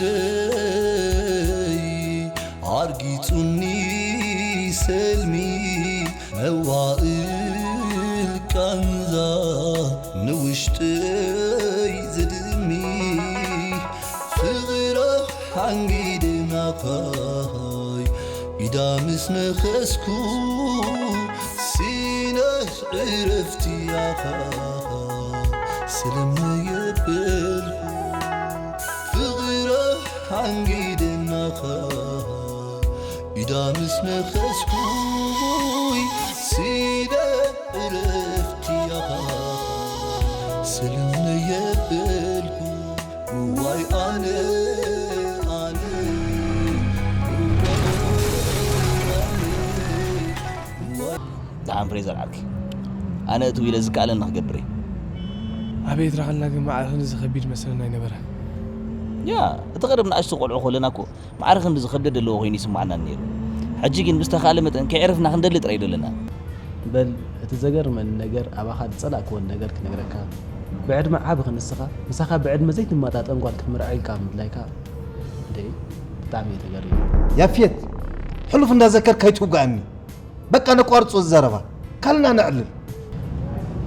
ደይ ኣርጊጹኒ ሰልሚ መዋእል ቃንዛ ንውሽጠይ ዝድሚ ፍቕራ ሓንጊደ ናኻይ ኢዳ ምስ ነኸስኩ ሲነ ዕረፍቲ ያኻ ሰለምነ የበልኩ ፍቕራ ሓንጊደ ናኻ ኢዳ ምስ ነኸስኩይ ሲነ ዕረፍቲ ያኻ ሰለምነ የበልኩ ዋይ ኣነ ኣነ ደሓን ፍሬዘር ዓርኪ፣ ኣነ እቲ ኢለ ዝከኣለኒ ክገብር እየ። ኣበይ ትረኸልና ግን ማዕረ ክንድዚ ከቢድ መስለና ኣይነበረን። ያ እቲ ቀደም ንኣሽቱ ቆልዑ ከለና እኮ ማዕረ ክንድዚ ከብደት ዘለዎ ኮይኑ ይስማዓና ነይሩ። ሕጂ ግን ብዝተኻእለ መጠን ከየዕረፍና ክንደሊ ጥራይ እዩ ዘለና። በል እቲ ዘገርመኒ ነገር ኣባኻ ዝጸላእክዎ ነገር ክነግረካ። ብዕድመ ዓቢ ክንስኻ ምሳኻ ብዕድመ ዘይትመጣጠን ጓል ክትምርዐው ኢልካ ምድላይካ ደይ ብጣዕሚ እየ ተገሪመ። ያፌት፣ ሕሉፍ እንዳዘከርካ ኣይትውግኣኒ። በቃ ነቋርጾ እዚ ዘረባ። ካልና ነዕልል።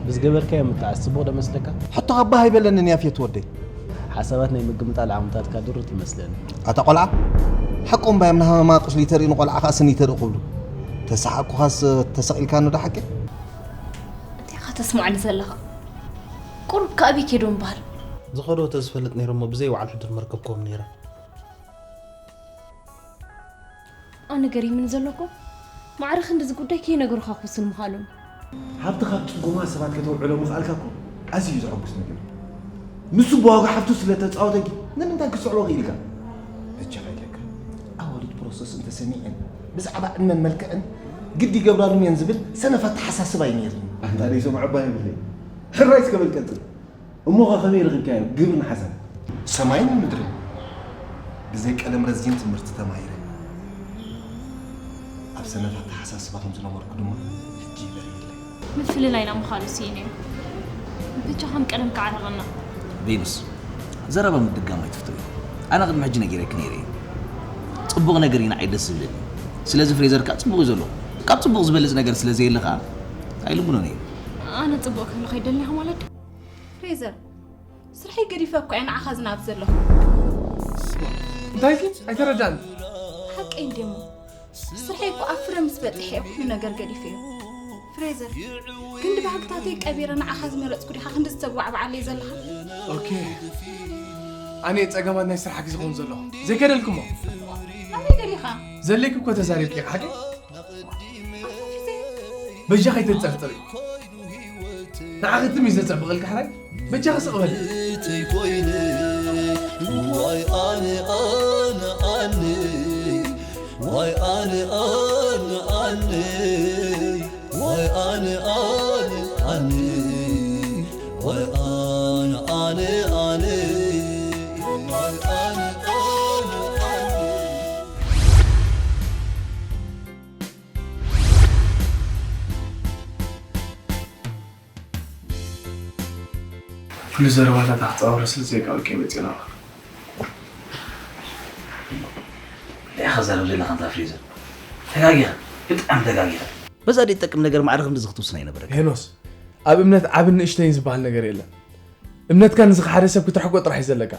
ብዝገበርካዮ ምጥዓስ ጽቡቕ ዶ መስለካ? ሕቶኻ ባህ ኣይበለንን ያፌት ወደይ። ሓሳባት ናይ ምግምጣል ዓቕምታትካ ድሩት ይመስለኒ። ኣታ ቆልዓ፣ ሓቆም ባዮም ንሃመማ ቁስሊ ተርኢ ንቆልዓ ከኣ ስኒ ተርኢ ክብሉ። ተሰሓቅኩኻስ ተሰቒልካኒ ዶ ሓቂ? እንታይ ኢኻ ተስምዓኒ ዘለኻ? ቁሩብ ከኣበይ ከይዶም በሃል? ዝኸዶ ተዝፈልጥ ነይረ እሞ ብዘይ በዓል ሕዱር መርከብ ክኸውን ነይረ። ኣነ ገሪምኒ ዘሎ እኮ ማዕረ ክንድዚ ጉዳይ ከይነገሩኻ ክውስን ምዃኖም። ሃብትኻ ኣብ ጽጉማት ሰባት ከተውዕሎ ምኽኣልካ እኮ ኣዝዩ ዘሐጉስ ነገር እዩ። ንሱ ብዋጋ ሃብቱ ስለ ተጻወተ ግን ንምንታይ ክትስዕቦ ክኢልካ? በጃኻ ኢለካ ኣዋልድ ፕሮሰስ እንተሰሚዐን ብዛዕባ ዕድመን መልክዕን ግዲ ይገብራሉም እየን ዝብል ሰነፍ ኣተሓሳስባ እዩ ነይርኒ። ኣንታ ደይ ሰምዖ እባ የብለይ ሕራይ እስከ በል ቀጽል። እሞኸ ከመይ ረኺብካዮ ግብርን ሓሳብ? ሰማይን ምድርን ብዘይ ቀለም ረዚን ትምህርቲ ተማሂረ ኣብ ሰነፍ ኣተሓሳስባ ከም ዝነበርኩ ድማ ሕጂ ይበርየለይ። ምፍልላይና ምዃኑ ስኢነ እዩ። ብቻ ከም ቀደም ክዓረቐና። ቬኑስ፣ ዘረባ ምድጋም ኣይትፍትዊ። ኣነ ቅድሚ ሕጂ ነጊረኪ ነይረ እየ። ጽቡቕ ነገር እዩ ንዓይ ደስ ዝብለኒ። ስለዚ ፍሬዘር ከኣ ጽቡቕ እዩ ዘሎ። ካብ ጽቡቕ ዝበልጽ ነገር ስለ ዘየለ ከኣ ኣይልምኖን እየ። ኣነ ጽቡቕ ክብልኻ ይደልኻ ማለት ፍሬዘር፣ ስርሐይ ገዲፈ እኮ እየ ንዓኻ ዝናብ ዘለኹ። እንታይ ግን ኣይተረዳን። ሓቀይ እንዴሞ ስርሐይ እኮ ኣብ ፍረ ምስ በጽሐ እየ ኩሉ ነገር ገዲፈዮ። ፍሬዘር፣ ክንዲ ባህግታተይ ቀቢረ ንዓኻ ዝመረጽኩ ዲኻ ክንዲ ዝተጓዕባዓለይ ዘለኻ? ኦኬ፣ ኣነ ጸገማት ናይ ስራሕኪ ዝኸውን ዘለኹ ዘይከደልክሞ። ኣበይ ገሊኻ? ዘለኪ እኮ ተዛሪብኪ ሓቂ። ኣፈፊዘ በጃ ከይተጸርጥሪ። ንዓኺ ትም እዩ ዘጸብቐልካ ሕራይ። በጃኺ ስቕ በሊ። ተይኮይነ ዋይ ኣነ ኣነ ኣነ ዋይ ኣነ ኣነ ኣነ ዋይ ኣነ ኣነ ኣነ ዋይ ኣነ ኣነ ኣነ ዋይ ኣነ ኣነ ኣነ ኩሉ ዘረባታት ኣኽጻወረ ስለ ዘይቃልቀ መጺና። እንታይ ኢኻ ዘረብ ዘለኻ እንታ ፍሬዘር? ተጋጊኻ፣ ብጣዕሚ ተጋጊኻ። በዛ ዘይትጠቅም ነገር ማዕረ ክንድዚ ክትውስን ኣይነበረካ። ሄኖስ፣ ኣብ እምነት ዓብን ንእሽተይን ዝበሃል ነገር የለን። እምነትካ ንዝኸሓደ ሰብ ክትርሕቆ ጥራሕ እዩ ዘለካ።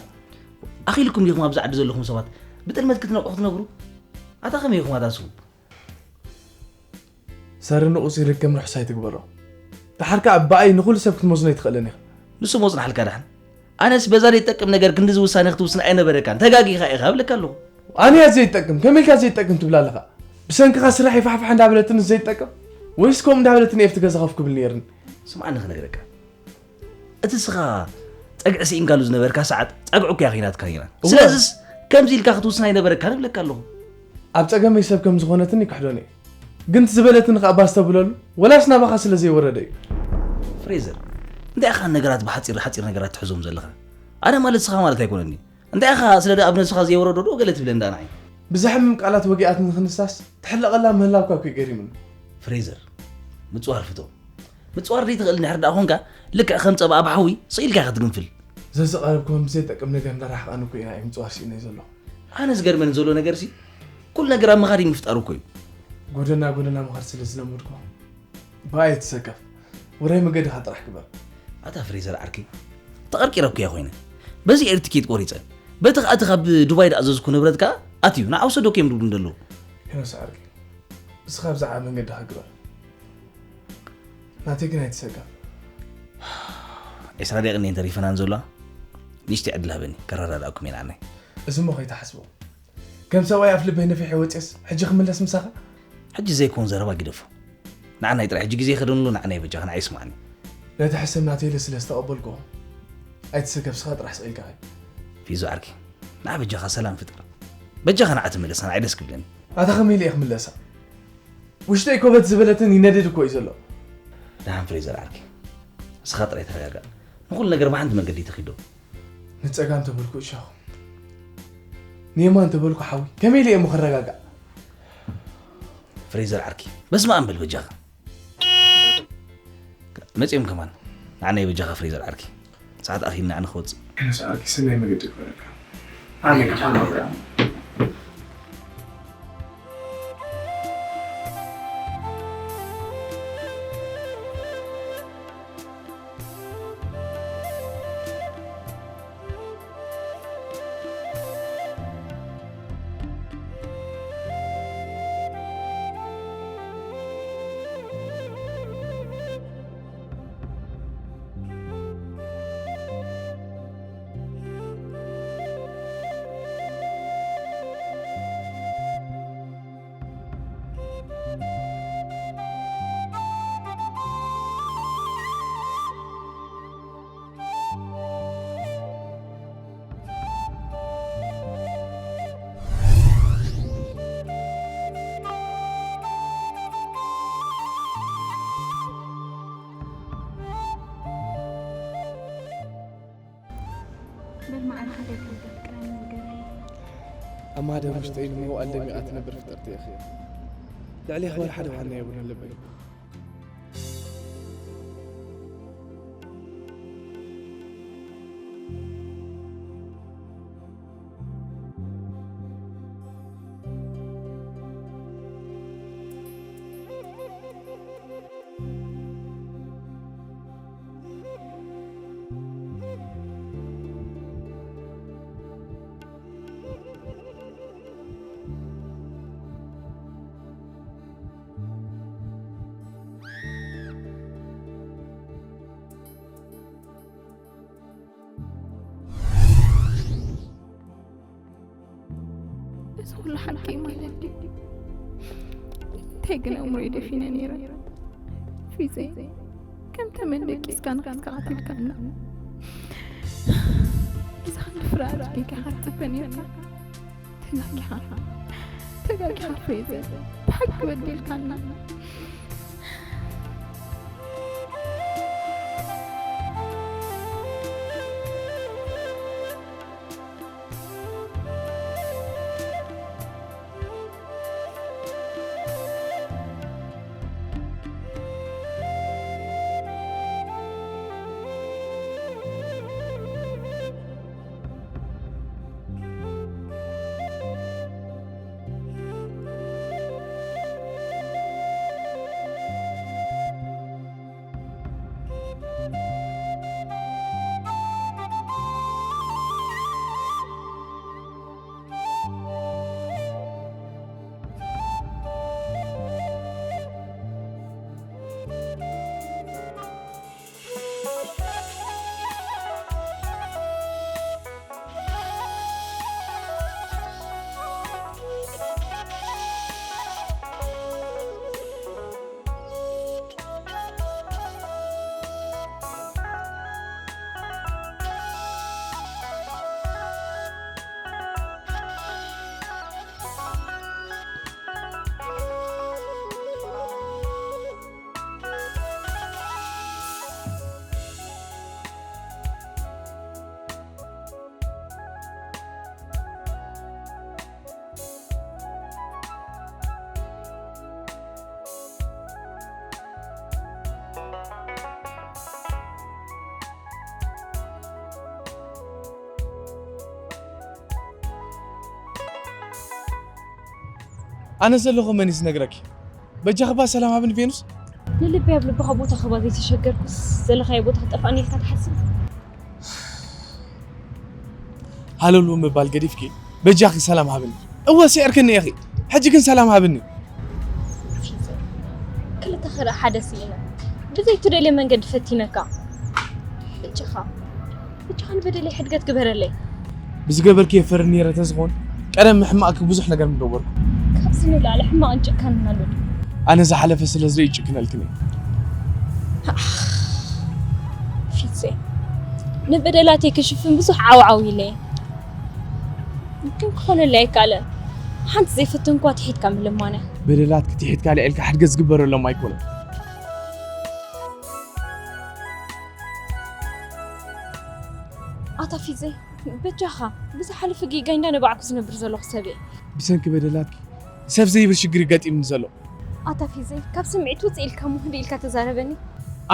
ኣኺልኩም ዲኹም ኣብዚ ዓዲ ዘለኹም ሰባት ብጥልመት ክትነቕሑ ክትነብሩ? ኣታ ከመይ ኢኹም ኣታ ንስኹም? ሰሪ ንቑጽ ይርገም ርሑስ ኣይትግበሮ። ደሓር ከኣ ብኣይ ንኹሉ ሰብ ክትመዝኖ ኣይትኽእልን ኢኻ። ንሱ መጽናሕልካ ደሓን። ኣነስ በዛ ዘይትጠቅም ነገር ክንድዚ ውሳነ ክትውስን ኣይነበረካን። ተጋጊኻ ኢኻ እብለካ ኣለኹ። ኣነ እያ ዘይትጠቅም፣ ከመይ ኢልካ ዘይትጠቅም ትብላ ኣለኻ? ብሰንክኻ ስራሐይ ፋሕፋሕ እንዳበለትንስ ዘይትጠቅም? ወይስ ከምኡ እንዳበለትኒ እየ ኣብቲ ገዛ ኮፍ ክብል ነይርኒ? ስምዓኒ ክነግረካ። እቲ ንስኻ ጸግዒ ስኢንካሉ ዝነበርካ ሰዓት ጸግዑ እኮ እያ ኺናትካ ኔራ። እወ። ስለዝስ ከምዚ ኢልካ ክትውስን ኣይነበረካን እብለካ ኣለኹ። ኣብ ጸገመይ ሰብ ከም ዝኾነትኒ ክሕዶን እየ። ግን እቲ ዝበለትኒ ከኣ ባስ ተብለሉ፣ ወላስ ናባኻ ስለ ዘይወረደ እዩ። ፍሬዘር፣ እንታይ ኢኻ ነገራት ብሓጺር ሓጺር ነገራት ትሕዞም ዘለኻ? ኣነ ማለት ንስኻ ማለት ኣይኮነን ድዩ? እንታይ ኢኻ ስለ ደኣ ኣብ ነብስኻ ዘይወረዶ ዶ ገለ ትብለኒ ደኣ ንዓይ? ብዘሕምም ቃላት ወጊኣትኒ ክንሳስ ትሕለቐላ ምህላውካ እኮ እዩ ገሪሙኒ። ፍሬዘር፣ ምጽዋር ፍቶ። ምጽዋር ዘይትኽእል እንድሕር ደኣ ኾንካ፣ ልክዕ ከም ጸባ ኣብ ሓዊ ስቕ ኢልካ ኢኻ ትግንፍል። ዘዝቐረብኩ ከም ብዘይጠቅም ነገር እንዳራሕቓን እኮ ኢና ምፅዋር ስኢነ ዘሎ። ኣነ ዝገርመኒ ዘሎ ነገር ሲ ኩሉ ነገር ኣብ ምኻድ እዩ ምፍጣሩ እኮ እዩ። ጎደና ጎደና ምኻድ ስለ ዝለመድኩ ብኣየ ትሰከፍ። ወራይ መገድኻ ጥራሕ ግበር። ኣታ ፍሬዘር ዓርከይ ተቐርቂረኩ እያ ኮይነ በዚ ኤር ትኬት ቆሪፀ በቲ ከኣ እቲ ካብ ዱባይ ዝኣዘዝኩ ንብረት ከኣ ኣትዩ ንዓ ውሰዶ ከዮም ድብሉ እንደለዉ። ሄኖስ ዓርከይ እስኻ ብዛዕባ መንገድኻ ግበር። ናተይ ግን ኣይትሰከፍ። ዒስራ ደቂቕ እየን ተሪፈናን ዘለዋ። ንእሽተይ ዕድል ሃበኒ ከረዳድኣኩም እየ ንዓናይ። እዚ እሞ ከይትሓስቦ ከም ሰብኣይ ኣፍ ልበይ ነፊሐ ወፅየስ ሕጂ ክምለስ ምሳኻ። ሕጂ ዘይኮን ዘረባ ግደፎ። ንዓናይ ጥራይ ሕጂ ግዜ ከደንሉ ንዓናይ በጃኻ ንዓይ ስማዕኒ። ነቲ ሕሰም ናተይ ኢለ ስለ ዝተቐበልክዎ ኣይትሰከፍ ስኻ ጥራሕ ስቕ ኢልካ ከድ። ፊዞ ዓርከይ ንዓ በጃኻ ሰላም ፍጠር። በጃኻ ንዓ ተመለሳ ንዓይ ደስ ክብለኒ። ኣታ ከመይ ኢለ እየ ክምለሳ? ውሽጠይ ኮበት ዝበለትን ይነድድ እኮ እዩ ዘሎ። ደሓን ፍሬዘር ዓርከይ እስኻ ጥራይ ተረጋጋእ። ንኹሉ ነገር ብሓንቲ መንገዲ እዩ ተኺዶ። ንጸጋም ተበልኩ እሻኹ ንየማን ተበልኩ ሓዊ ከመይ ኢለ እየ እሞ ክረጋጋእ? ፍሬዘር ዓርከይ በስመ ኣብ በል በጃኻ። መጺኦም ከማን ንዓናይ በጃኻ ፍሬዘር ዓርከይ። ሰዓት ኣኺልና ኣነ ክወጽእ። ኣነስ ዓርኪ ሰናይ መገዲ ይግበረልካ። ኣሜን። በል መዓልቲ ደቂ ዘፍቅረኒ ንገረኒ። ኣብ ማህደር ውሽጠይ ንምውኣል ደሚቓ ትነብር ፍጥርቲ ኢኺ። ልዕሌኺ ወላ ሓደ ዋና የብሉን ልበይ። እዚ ኩሉ ሓቂ እዩ ማለት ድዩ? እንታይ ግን ኣእምሮይ ደፊነ ነይረ። ፊዘይ ከም ተመን ደቂስካ ንኸስካ ቀቲልካና። እዚ ክንዲ ፍርያት ጌጋኻ ክትጽበ ነይርካ። ተጋጊኻ ተጋጊኻ ፍሬዘር ብሓቂ በዲልካና። ኣነ ዘለኹ መን እዩ ዝነግረኪ? በጃኺ እባ ሰላም ሃብኒ ቬኑስ። ንልቢ ኣብ ልብኻ ቦታ ክህባ ዘይተሸገርኩስ ዘለኻዮ ቦታ ክጠፍኣኒ ኢልካ ትሓስብ? ሃለሉ ምባል ገዲፍኪ በጃኺ ሰላም ሃብኒ። እወ ስዒርክኒ ኢኺ። ሕጂ ግን ሰላም ሃብኒ። ክልተ ክርኢ ሓደ ስኢነ። ብዘይትደልዮ መንገዲ ፈቲነካ። በጃኻ በጃኻ ንበደለይ ሕድገት ግበረለይ። ብዝገበርክዮ ፈሪ ነይረ ተዝኾን ቀደም ምሕማቕኪ ብዙሕ ነገር ምገበርኩ። ካብዚ ንላዕሊ ሕማቕን ጭካንን ኣሎ ድዩ? ኣነ ዝሓለፈ ስለ ዝርኢ ይጭክነልክን እየ። ፊትሰይ ንበደላተይ ክሽፍን ብዙሕ ዓውዓው ኢለ እየ። ግን ክኾነለይ ኣይከኣለን። ሓንቲ ዘይፈተንኳ ትሒትካ ምልማነ። በደላትኪ ትሒትካ ልዒልካ ሕድገት ዝግበረሎም ኣይኮነን። ኣታ ፊትሰይ በጃኻ ብዝሓለፈ ጌጋይ እንዳ ነባዕኩ ዝነብር ዘለኹ ሰብ እየ። ብሰንኪ በደላትኪ ሰብ ዘይብል ሽግር ይገጢምኒ ዘሎ። ኣታ ፊትሰይ ካብ ስምዒት ውፅእ ኢልካ እሞ ህድእ ኢልካ ተዛረበኒ።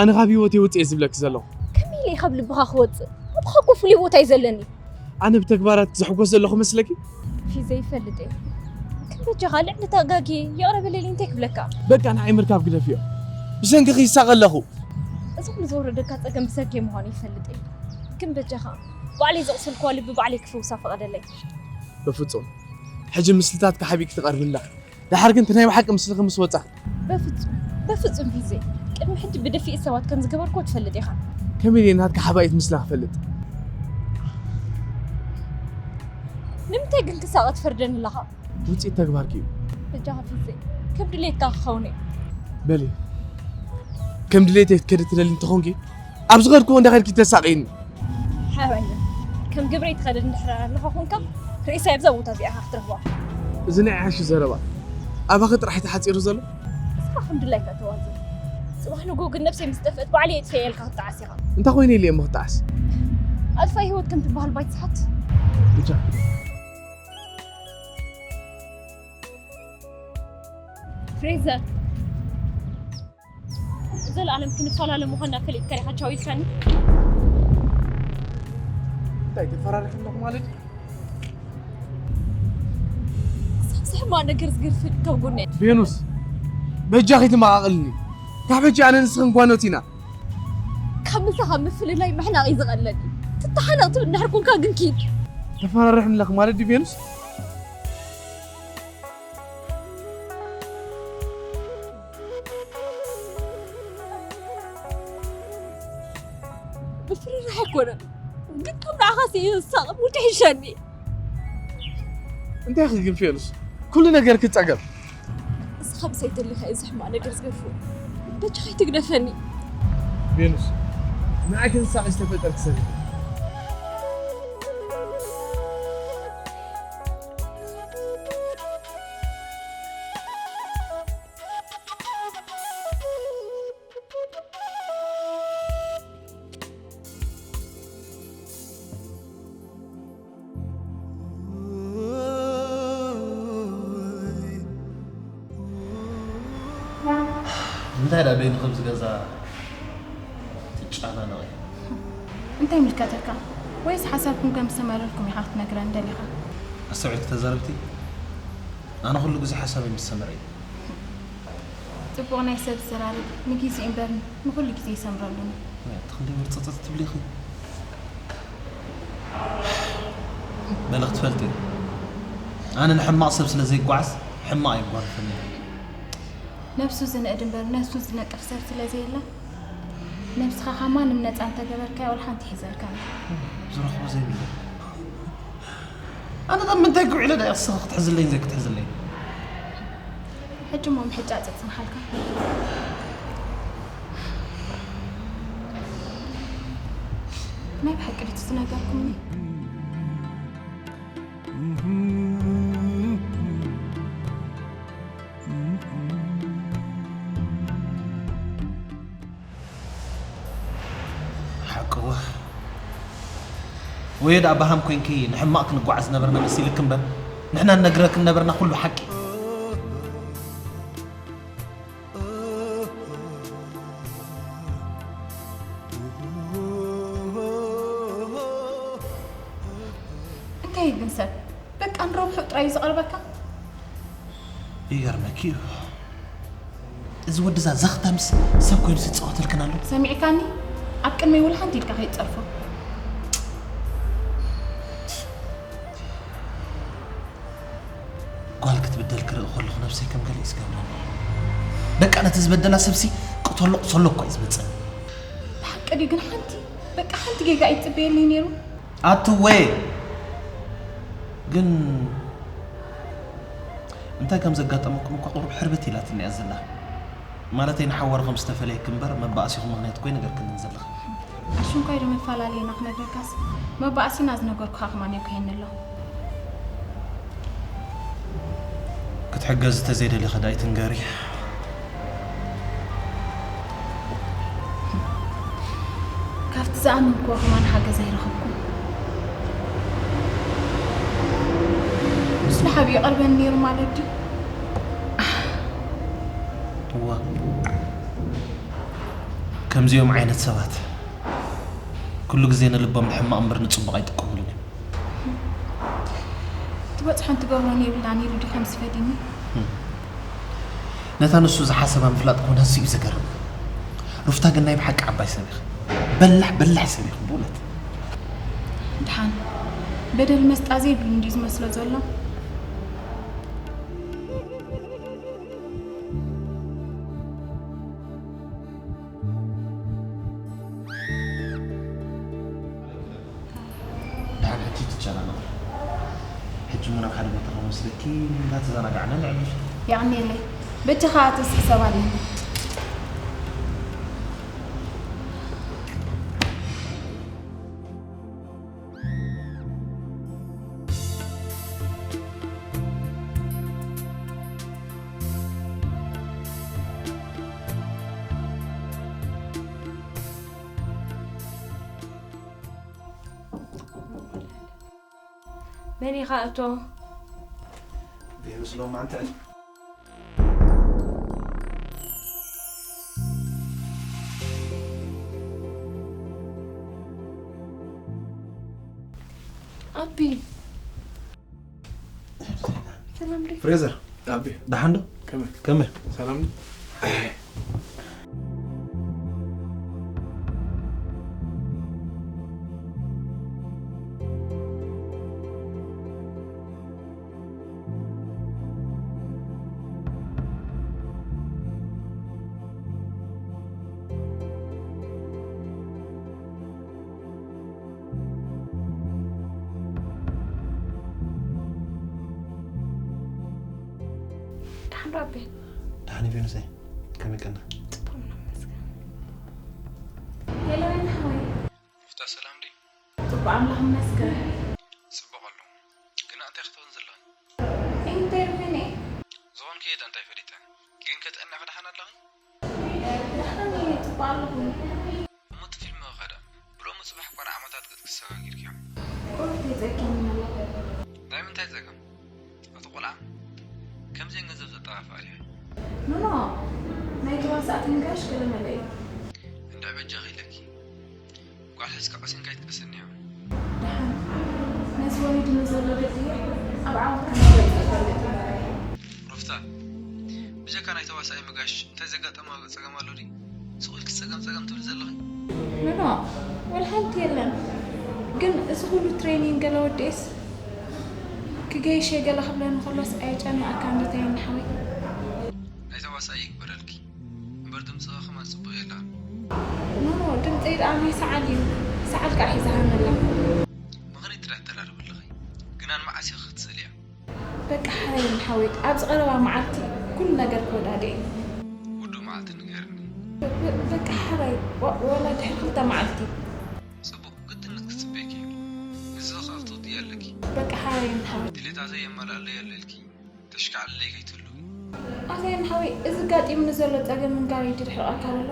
ኣነ ካብ ህይወተይ ውፅእ እየ ዝብለኪ ዘለኹ። ከመይ ኢለ እየ ካብ ልብኻ ክወፅእ? ኣባኻ እኮ ፍሉይ ቦታ እዩ ዘለኒ። ኣነ ብተግባራት ዝሕጎስ ዘለኹ መስለኪ? ፊትሰይ ይፈልጥ እየ። ግን በጃኻ ልዕሊ ተጋጊ ይቕረ በለለይ እንታይ ክብለካ? በቃ ንዓይ ምርካብ ግደፍዮ። ብሰንክኺ ይሳቐ ኣለኹ። እዚ ኩሉ ዘውረደካ ፀገም ብሰንከይ ምዃኑ ይፈልጥ እየ። ግን በጃኻ ባዕለይ ዘቑሰልክዋ ልቢ ባዕለይ ክፍውሳ ፍቐደለይ። በፍጹም። ሕጂ ምስልታትካ ሓቢእኪ ትቐርቢ ኣለኺ። ደሓር ግን እቲ ናይ ብሓቂ ምስልኺ ምስ ወጻ። በፍጹም፣ በፍጹም ፊትሰይ። ቅድሚ ሕጂ ብድፍኢት ሰባት ከም ዝገበርክዎ ትፈልጥ ኢኻ። ከመይ ኢለ ናትካ ሓባኢት ምስላ ክፈልጥ? ንምንታይ ግን ክሳቐ ትፈርደኒ ኣለኻ? ውጽኢት ተግባርኪ እዩ። በጃኻ ፊትሰይ፣ ከም ድሌትካ ክኸውን እየ። በሊ፣ ከም ድሌተይ ክትከዲ ትደሊ እንተኾንኪ፣ ኣብ ዝኸድክዎ እንዳኸድኪ ተሳቕይኒ። ሓራይ፣ ከም ግብረይ ትኸደድ እንድሕር ኣለኻ ኮንካ፣ ሬሳይ ኣብዛ ቦታ እዚኣ ኢኻ ክትረኽባ። እዚ ናይ ዓሽ ዘረባ ኣባኺ ጥራሕ ተሓጺሩ ዘሎ? እስኻ ከም ድላይካ ተዋዝን። ጽባሕ ንግሆ ግን ነብሰይ ምስ ጠፍአት ባዕለይ የጥፍኤ ኢልካ ክትጠዓስ ኢኻ። እንታይ ኮይነ ኢለ እሞ ክጠዓስ? ኣጥፋኢ ህይወት ከም ትበሃል ባይትስሓት። ብቻ። ፍሬዘር፣ ዘላለም ክንፈላለ ምዃንና ፈሊጥካ ዲኻ ቻው ኢልካኒ? እንታይ ተፈራሪሕና ኣለኹ ማለት እዩ? ክሳብ ሕማቕ ነገር ዝገርፍን ካብ ጎነይ። ቬኑስ፣ በጃኺ ትመቓቕልኒ። ካብ ሕጂ ኣነ ንስኽን ጓኖት ኢና። ካብ ምሳኻ ምፍልላይ ምሕናቕ እዩ ዝቐለኒ። ትተሓነቕ ትብል እንድሕር ኮንካ ግን ኪድ። ተፈራሪሕኒ ኣለኺ ማለት ድዩ ቬኑስ? ምፍርራሕ ኣይኮነን፣ ግን ከም ንዓኻ ስኢነ ዝሳቐ ሙድ ይሕሸኒ። እንታይ ኢኺ ግን ፌኑስ? ኩሉ ነገር ክጸገም። እስኻ ምሳይ ተሊኻ እዩ እዚ ሕማቕ ነገር ዝገርፎ። በጃኻ ኣይትግደፈኒ። ፌኑስ፣ ንዓይ ክንሳቐ ዝተፈጠርክ ሰብ ኢኺ። እንታይ ደኣ በይኑ ከምዚ ገዛ ትጨናነቒ? እንታይ ይምልከተካ? ወይስ ሓሳብኩም ከም ዝተመረልኩም ኢኻ ክትነግረኒ ደሊኻ? ኣስተውዒልኪ ተዛረብቲ? ኣነ ኩሉ ግዜ ሓሳበይ ምስ ሰመረ እዩ። ጽቡቕ ናይ ሰብ ዘራርብ ንጊዜኡ እምበር ንኹሉ ግዜ ይሰምረሉን እዩ። ኣቲ ክንደይ ወርጸጸጽ ትብሊ ኢኺ? በሊ ክትፈልጢ፣ ኣነ ንሕማቕ ሰብ ስለ ዘይጓዓዝ ሕማቕ የጓንፈኒ። ነብሱ ዝንእድ እምበር ነብሱ ዝነቅፍ ሰብ ስለ ዘየለ፣ ነብስኻ ካብ ማንም ነጻ እንተገበርካያ ወላ ሓንቲ ሒዘልካ። ዝረኽቦ ዘይብለይ። ኣነ ናብ ምንታይ ክውዕለ ደኣ እስኻ ክትሕዝለይን ዘይክትሕዝለይን? ሕጂ እሞ ምሕጫጭ ጽንሓልካ። ናይ ብሓቂ ድዩ ዝነገርኩምኒ? ሓቅዋ። ወዮ ደኣ በሃም ኮይንኪ ንሕማቕ ክንጓዓዝ ነበርና መሲልክ እምበር፣ ንሕና ንነግረክ ነበርና ኩሉ ሓቂ። እንታይ ግን ሰብ በቃ ንረብሑ ጥራይ እዩ ዝቐርበካ? ይገርመኪ እዩ። እዚ ወዲ እዛ ዘኽታምስ ሰብ ኮይኑ ዝፃወተልክን ኣሎ። ሰሚዕካኒ? ኣብ ቅድመይ ወላ ሓንቲ ኢድካ ከይትፀርፎ። ጓል ክትብደል ክርኢ ከለኹ ነብሰይ ከም ገለ እዩ ዝገብረኒ። በቃ ነቲ ዝበደላ ሰብሲ ቅተሎ ቅተሎ እኮ እዩ ዝመፅእ። ብሓቂ ድዩ ግን ሓንቲ በቃ ሓንቲ ጌጋ እዩ ትፅበየለይ ነይሩ። ኣትወ ግን እንታይ ከም ዘጋጠመኩም እኳ ቁሩብ ሕርብት ኢላትኒ እያ ዘላ። ማለተይ ንሓዋሩ ከም ዝተፈለየኪ እምበር መባእሲኹም ምኽንያት እኮ ኣይነገርክንን ዘለኺ። ኣሽንኳይ ዶ መፈላለየና ክነግረካስ መባእሲና ዝነገርኩኻ ከማን የብክየኒ ኣሎ። ክትሕገዝ እንተዘይደሊኺ ዳኣ ኣይትንገሪ። ካብቲ ዝኣመንክዎ ከማን ሓገዝ ኣይረኸብኩን። ምስ ንሓብ ይቐርበኒ ነይሩ ማለት ድዩ? እዋ፣ ከምዚኦም ዓይነት ሰባት ኩሉ ግዜ ንልቦም ንሕማቕ እምበር ንጽቡቕ ኣይጥቀሙሉን እዮም። ትበጽሖን ትገብሮን የብላን ኢሉ ድዩ ከምዚ ፈዲኒ? ነታ ንሱ ዝሓሰባ ምፍላጥ ክኾን ኣዝዩ እዩ ዘገርም። ሩፍታ ግን ናይ ብሓቂ ዓባይ ሰብ ኢኺ። በላሕ በላሕ ሰብ ኢኺ ብእውነት። ድሓን በደል መስጣ ዘይብሉ እንድዩ ዝመስሎ ዘሎ። ድሓን ሕጂ ትጨናነቕ። ሕጂ እውን ኣብ ሓደ ቦታ ክወስደኪ እንዳተዘናጋዕና ነዕልል። የቐንየለይ። በጃኻ ኣቶ ስሕሰብ ኣለኒ። መን ኢኻ እቶ? ቬኑስ ሎማንተ። ኣቢ። ሰላም ዲ? ፍሬዘር። ኣቢ። ደሓን ዶ? ከመይ? ከመይ? ሰላም ዲ? ደሓን ዶ ኣቤ? ደሓን እዩ ቬኑሰይ፣ ከመይ ቀና? ጽቡቕ ነው መስገን። ሄሎ ወይን ሓወይ። ሩፍታ ሰላም ድዩ? ጽቡቕ ኣምላኽ ይመስገን። ጽቡቕ ኣሎ። ግና እንታይ ክትኾን ዘለኺ? እንታይ ርኺኒ? ዝኾንኪ እንታይ ፈሊጠ? ግን ከጥዕና ክደሓን ኣለኺ? ደሓን እየ፣ ጽቡቕ ኣለኹ። እሞ እቲ ፊልም ኸ ደኣ? ብሎሚ ጽባሕ እኳ ንዓመታት ገጽኪ ሰጋጊርክዮ። ቁሩብ የጸግም ኣሎ። ናይ ምንታይ ጸገም? ኣቲ ቆልዓ፣ ከምዚኤን ገንዘብ ዘጠፋፍኣ ድየ? ኖኖ፣ ናይ ተዋሳእቲ ንጋሽ ገለ መለ እዩ። እንድዒ በጃኺ ኢለኪ። ጓል ሒዝካ ቀሲንካ ኣይትቀስንዮ። ደሓን፣ ነዚ ወሪዱኒ ዘሎ ግዲ ኣብ ዓወት ከም ዝበጽሕ እፈልጥ እየ። ሩፍታ፣ ብጀካ ናይ ተዋሳኣይ ምጋሽ እንታይ ዘጋጠማ ጸገም ኣሎ ድዩ? ስቕ ኢልኪ ጸገም ጸገም ትብሊ ዘለኺ? ኖኖ፣ ወላ ሓንቲ የለን። ግን እዚ ኩሉ ትሬኒንግ ገለ ወዲኤስ ክገይሽ እየ ገለ ክብለኒ ከሎስ ኣየጨንቐካን ዶ ተያኒ ሓወይ? ናይ ተዋሳኢ ይግበረልኪ። እምበር ድምጽኺ ከማን ጽቡቕ የላን። ኖኖ፣ ድምጸይ ደኣ ናይ ሰዓል እዩ። ሰዓል ከኣ ሒዛሃኒ ኣላ። ምኽንያት ጥራሕ ተላልቢ ኣለኺ። ግና ንመዓስ ኢኺ ክትስእልያ? በቃ ሓራይ ሓወይ፣ ኣብዚ ቀረባ መዓልቲ ኩሉ ነገር ክወዳድእ እዩ። ውዱእ መዓልቲ ንገርኒ። በ-፣ በቃ ሓራይ፣ ወ-፣ ወላ ድሕሪ ክልተ መዓልቲ። ጽቡቕ፣ ግድነት ክጽበየኪ እዩ። ንስኺ ከኣ ክትወድኢ ኣለኪ። በቃ ሓራይ ሓወይ። ድሌታ ዘየማልኣለይ ኣሎ ኢልኪ ተሽካዕልለይ ከይትህልዊ። ኣኽሬን ሓወይ፣ እዚ ጋጢሙኒ ዘሎ ጸገም ምንጋር እዩ ድሕረቐካ ዘሎ።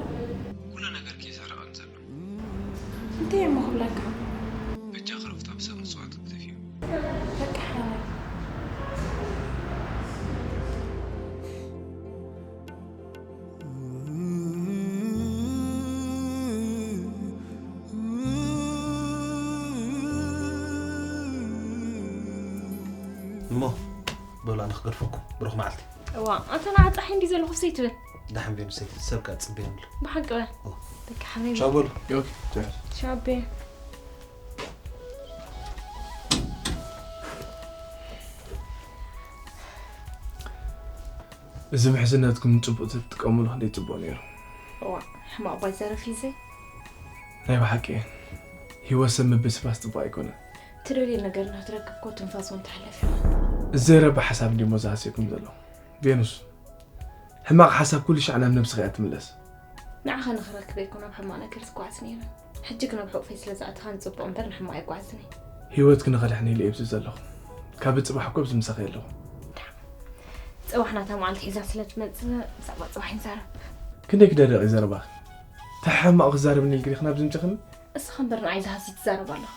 ኩሉ ነገርኪ እዩ ዘሕርቐኒ ዘሎ። እንታይ እሞ ክብለካ? በጃኺ ሩፍታ ብሰብ ምጽዋት ግደፍዮ። በቃ ሓራይ። እሞ በሉ፣ ኣነ ክገድፈኩም። ብሩኽ መዓልቲ። እዋ፣ ኣንተ ንዓ ጸሓይ እንዲ ዘለኹ ሰይትብል። ደሓን ቤኑ ሰይትብል፣ ሰብ ከኣ ጽበየምሉ። ብሓቂ በል። ኦ። በቃ ሓቢቢ። ቻው በሉ። ኦኬ፣ ቻው። ቻው ቤ። እዚ ምሕዝነትኩም ጽቡቕ ተትጥቀሙሉ ክንደይ ጽቡቕ ነይሩ። እዋ፣ ሕማቕ እኳ ይዛረብ ሒዘ። ናይ ብሓቂ፣ ህይወት ሰብ ምብስባስ ጽቡቕ ኣይኮነን። ትደልዮ ነገር እናትረክብ እኮ ትንፋስ እውን ትሕለፍ ኢኻ። እዚ ዘረባ ሓሳብ እንዲሞ ዝሃስየኩም ዘሎ። ቬኑስ፣ ሕማቕ ሓሳብ ኩሉ ሻዕ ናብ ነብስኻ እያ ትምለስ። ንዓኻ ንኽረክብ እኮ ናብ ሕማቕ ነገር ዝጓዓዝ ነይረ። ሕጂ ግን ኣብ ሕቑፈይ ስለ ዝኣተኻ ንጽቡቕ እምበር ንሕማቕ ኣይጓዓዝን እየ። ህይወትኪ ንኸድሕን ኢለ እየ ኣብዚ ዘለኹ። ካብ ጽባሕ እኮ ኣብዚ ምሳኺ ኣለኹ። ጽባሕ ናታ መዓልቲ ሒዛ ስለ ትመጽእ፣ ብዛዕባ ጽባሕ ይንዛረብ። ክንደይ ክደርቕ እዩ ዘረባኺ? እንታይ ሕማቕ ክዛረብኒ ኢልኪ ዲኺ ናብዚ ምጺኽኒ? እስኻ እምበር ንዓይ ዝሃሲ ትዛረብ ኣለኻ።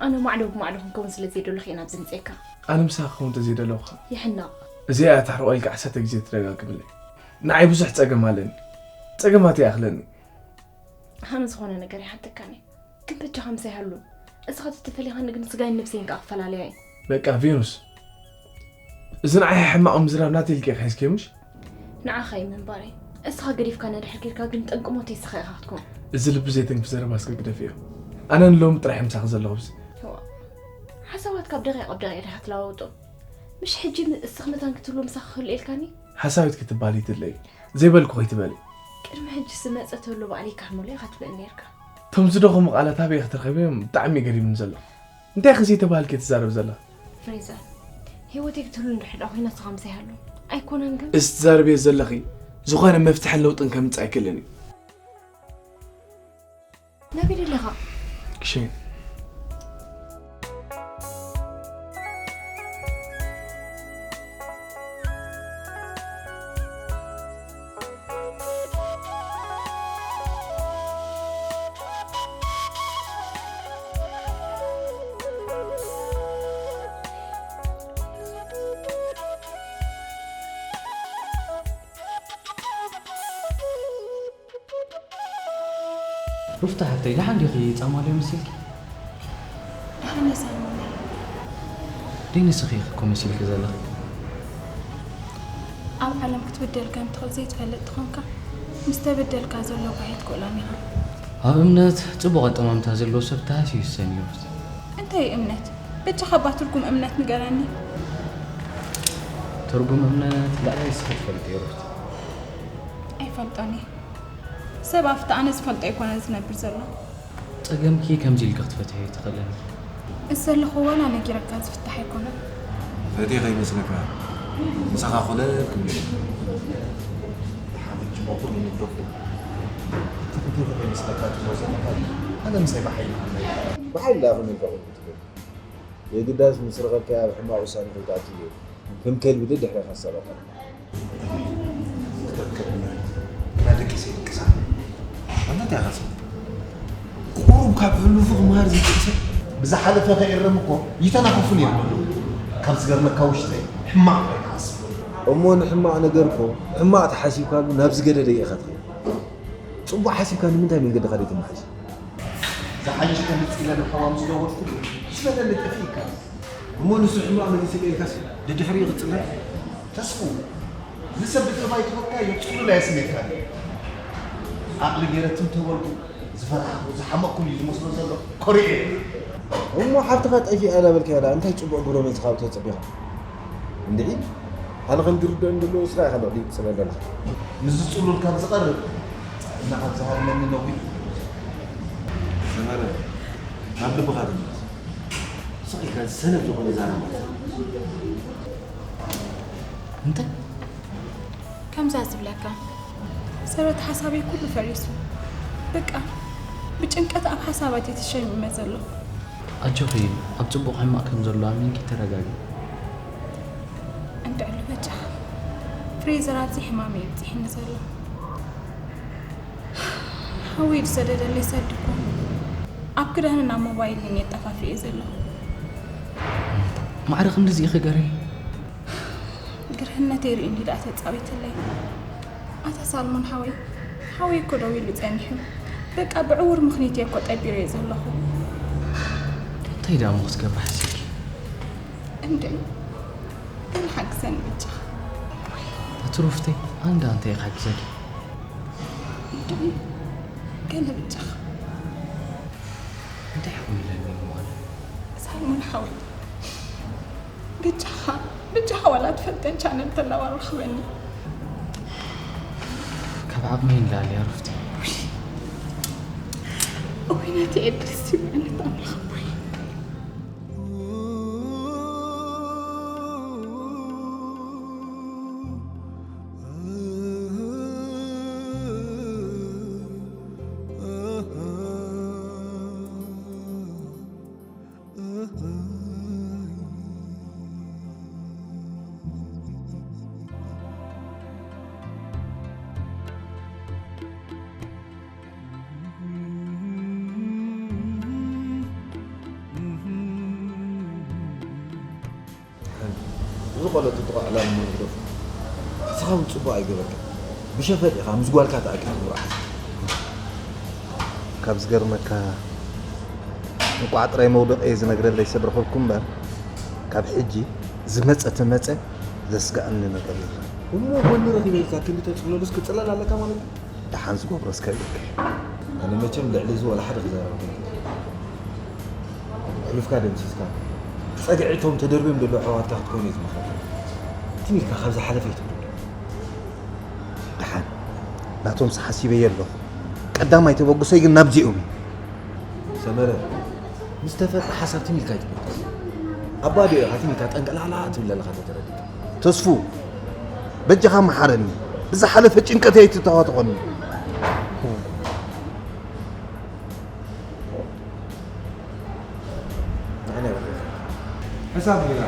ኣነ ማዕዶ ብማዕዶ ክንከውን ስለ ዘይደለኹ እየ ናብዚ ምጽኤካ። ኣነ ምሳኺ ክኸውን እንተዘይደለኹ ኸ? ይሕነቕ። እዚኣ እያ ታሕርቆ ኢልካ ዓሰርተ ግዜ ትደጋግምለይ። ንዓይ ብዙሕ ጸገም ኣለኒ። ጸገማት ይኣኽለኒ። ኣነ ዝኾነ ነገር ይሓተካኒ። ግን በጃኻ ምሳይ ሃሉ። እስኻ ተተፈሊኻኒ ግን ስጋይን ነብሰይን ከኣ ክፈላለያ እየ። በቃ ቬኑስ፣ እዚ ንዓይ ሕማቕ ምዝራብ ናተይ ኢልኪ ኢኺ ሒዝኪዮ ምሽ? ንዓኻ እዩ ምንባረይ። እስኻ ገዲፍካ ነድሕር ጌርካ ግን ጠንቂ ሞተይ እስኻ ኢኻ ክትኮን። እዚ ልቢ ዘይተንክፍ ዘረባ እስከ ግደፍዮ። ኣነ ንሎሚ ጥራሕ እየ ምሳኺ ዘለኹ ኣብዚ። እዋ፣ ሓሳባት ካብ ደቂቕ ኣብ ደቂቕ ዲኻ ትለዋውጦ? ምሽ ሕጂ ም-፣ እስኺ መታን ክትህሉ ምሳኺ ክህሉ ኢልካኒ? ሓሳዊት ክትበሃሊ ይትለይ። ዘይበልኩ ከይትበሊ። ቅድሚ ሕጂ ዝመጸ ተሎ ባዕለይ ካህመሎ ኢኻ ትብለኒ ኔርካ። እቶም ዝደኸሙ ቃላት ኣበይ ኢኺ ትረኽብዮም? ብጣዕሚ እዩ ገሪሙኒ ዘሎ። እንታይ ኢኺ ዘይተባሃልኪ ትዛረቢ ዘለኺ? ፍሬዘር፣ ህይወተይ ክትህሉ እንድሕር ደኣ ኮይና ንስኻ ምሳይ ሃሉ። ኣይኮነን ግን? እዚ ትዛረብዮ ዘለኺ ዝኾነ መፍትሕን ለውጥን ከምጽእ ኣይክእልን እዩ። ናበይ ደለኻ? ክሽን። ሩፍታ ሓፍተይ፣ ደሓን ዲኺ? ጻማልዮ መሲልኪ? ደሓን እየ ሳልሞን። ደይ ንስኺ ኢኺ እኮ መሲልኪ ዘለኺ። ኣብ ዓለም ክትብደል ከም ትኽእል ዘይትፈልጥ ተኾንካ፣ ምስ ተበደልካ ዘሎ ጓሂ ትክእሎን ኢኻ። ኣብ እምነት ጽቡቕ ኣጠማምታ ዘለዎ ሰብ ተሃስዩ ይሰን እዩ። እንታይ እዩ እምነት? በጃኻ እባ ትርጉም እምነት ንገረኒ። ትርጉም እምነት ላዕላይ ንስኺ ትፈልጥዮ ሩፍታ። ኣይፈልጦን እየ። ሰብ ኣብቲ ኣነ ዝፈልጦ ኣይኮነን ዝነብር ዘሎ። ጸገምኪ ከምዚ ኢልኪ ክትፈትሕዮ ኣይትኽእልን ኢኺ። እዚ ዘለኹ ዋላ ነጊረካ ዝፍታሕ ኣይኮነን። ፈትየ ከይመስለካ፣ ምሳኻ ኮለል ክብል እየ። ደሓን ሕጂ እሞ ኩሉ ንብረቱ ተፈትየ ከይመስለካ፣ ትብሎ ዘለኻ ኣነ ምሳይ ብሓይሊ ክብለካ። ብሓይሊ ዳኣ ከመይ ኢልካ ኩሉ ትብል? የግዳስ ምስ ረኸብካያ ኣብ ሕማቕ ውሳኔ ከይትኣቱ እዩ። ከም ከልቢ ደድሕረኻ ዝሰቐልካ። ክረክብ እምበር፣ ግና ደቂሰ ይድቅሳ። ኣንታ እንታይ ኢኻ ትብል? ቁሩብ ካብ ሕሉፉ ክመሃር ዘይክእል ሰብ። ብዝሓለፈ ከይእረም እኮ ይተናኸፉ ነይሮም ኣለዉ። ካብ ዝገርመካ ውሽጠይ ሕማቕ ጥራይ ክሓስብ። እሞ ንሕማቕ ነገር እኮ ሕማቕ ተሓሲብካሉ ናብ ዝገደደ ኢኻ ትኸይድ። ጽቡቕ ሓሲብካ ንምንታይ መንገድኻ ዘይተመሓይሽ? ዝሓየሽ ከምጽእ ኢለ ንሓዋ ምስ ደወልኩሉ፣ ዝበለለ ጠፊእካ። እሞ ንሱ ሕማቕ መሊሰ ኢልካስ ደድሕሪ ይቕጽል? ተስፉ፣ ንሰብ ብጠባይ ትፈትካዮ ጽሉል ኣየስሜትካን። ዓቕሊ ገይረ ትም ተበልኩ፣ ዝፈራሕኩ፣ ዝሓመቕኩሉ እዩ ዝመስሎ ዘሎ። ኮሪዐ። እሞ ሓፍትኻ ጠፊኣ እንዳበልካያ ደኣ እንታይ ጽቡቕ ግብረ መልሲ ካብኡ ተጸቢኻ? እንድዒ፣ ኣነ ከም ዝርድኦ እንድሎ ስራ ኢኻ ልዕሊኡ ትጽበ ዘለኻ። ምስዚ ጽሉል ካብ ዝቐርብ፣ ጥዕና ካብ ዝሃርመኒ ነዊሕ። ሰመረ፣ ናብ ልብኻ ተመለስ። ስቕ ኢልካ ሰነፍ ዝኾነ ዛረባ። እንታይ? ከምዛ ዝብለካ፣ ሰረት ሓሳበይ ኩሉ ፈሪሱ። በቃ፣ ብጭንቀት ኣብ ሓሳባት እየ ተሸሚመ ዘለኹ። ኣጆኺ፣ ኣብ ጽቡቕ ሕማቕ ከም ዘሎ ኣሚንኪ ተረጋግኢ። እንድዕሉ በጃኻ። ፍሬዘር ኣብዚ ሕማም እዩ ኣብጺሕኒ ዘሎ። ሓወይ ዝሰደደለይ ሰልዲ እኮ ኣብ ክዳንን ኣብ ሞባይልን እየ ጠፋፊኤ ዘለኹ። ማዕረ ክንድዚ ኢኺ ገርሂ? ግርህነተይ ርእዩ እንዲ ደኣ ተጻዊትለይ። ኣታ ሳልሞን ሓወይ፣ ሓወይ እኮ ደው ኢሉ ጸኒሑ። በቃ ብዕዉር ምኽኒት እየ እኮ ጠቢረዮ ዘለኹ። እንታይ ደኣ እሞ ክትገብሪ ሓሲብኪ? እንድዒ፣ ገለ ሓግዘኒ በጃኻ። ትሩፍተይ ኣንዳ እንታይ ክሕግዘኪ? ገለ ብጫኻ እንታይ ሓሚለኒ እሞ ኣነ? ሳይሞን ሓወይ፣ ብጫኻ ብጫኻ ዋላ ትፈልጠን ቻነል ተላዋ ረኽበኒ። ካብ ዓቕመይ ንላዕሊ ኣሩፍቲ። እውይ ነቲ ኤድሪስ ይብዕነት ኣምላኽ ኣቦይ። እዚ ቆሎ ጥጥቆ ዕላል እሞ ንግደፎ። ንስኻ እውን ጽቡቕ ኣይገበርካን። ብሸፈጥ ኢኻ ምስ ጓልካ ተኣኪብኩም ርኣሓት። ካብ ዝገርመካ እንቋዕ ጥራይ መውደቐየ ዝነግረለይ ሰብ ረኸብኩ እምበር ካብ ሕጂ ዝመጸ ተመጸ ዘስግኣኒ ነገር የለን። እሞ ጎኒ ረኺበ ኢልካ ክንዲ ተጽለሉስ ክጽለል ኣለካ ማለት እዩ? ደሓን ዝገብሮ እስከ ይብል። ኣነ መቸም ልዕሊ እዚ ወላ ሓደ ክዛረበካ ኣይክእልን። ሕሉፍካ ደምሲስካ ጸግዒ እቶም ተደርብዮም ዘለዉ ኣሕዋትካ ክትኮኑ እየ ዝመኽረካ። ትም ኢልካ ካብ ዝሓለፈ ኣይትብሉ። ደሓን ናቶምስ ሓሲበዮ ኣለኹ። ቀዳማይ ተበግሶይ ግን ናብዚኦም እዩ። ሰመረ ምስ ተፈጥረ ሓሳብ ትም ኢልካ ኣይትበግስ። ኣባዲኦ ኢኻ ትም ኢልካ ጠንቀላላ ትብል ዘለኻ ተተረዲእካ። ተስፉ በጃኻ መሓረኒ። ብዝሓለፈ ጭንቀት ኣይትተዋተኾኒ። ንዓና ይበል። ሕሳብ ጌና።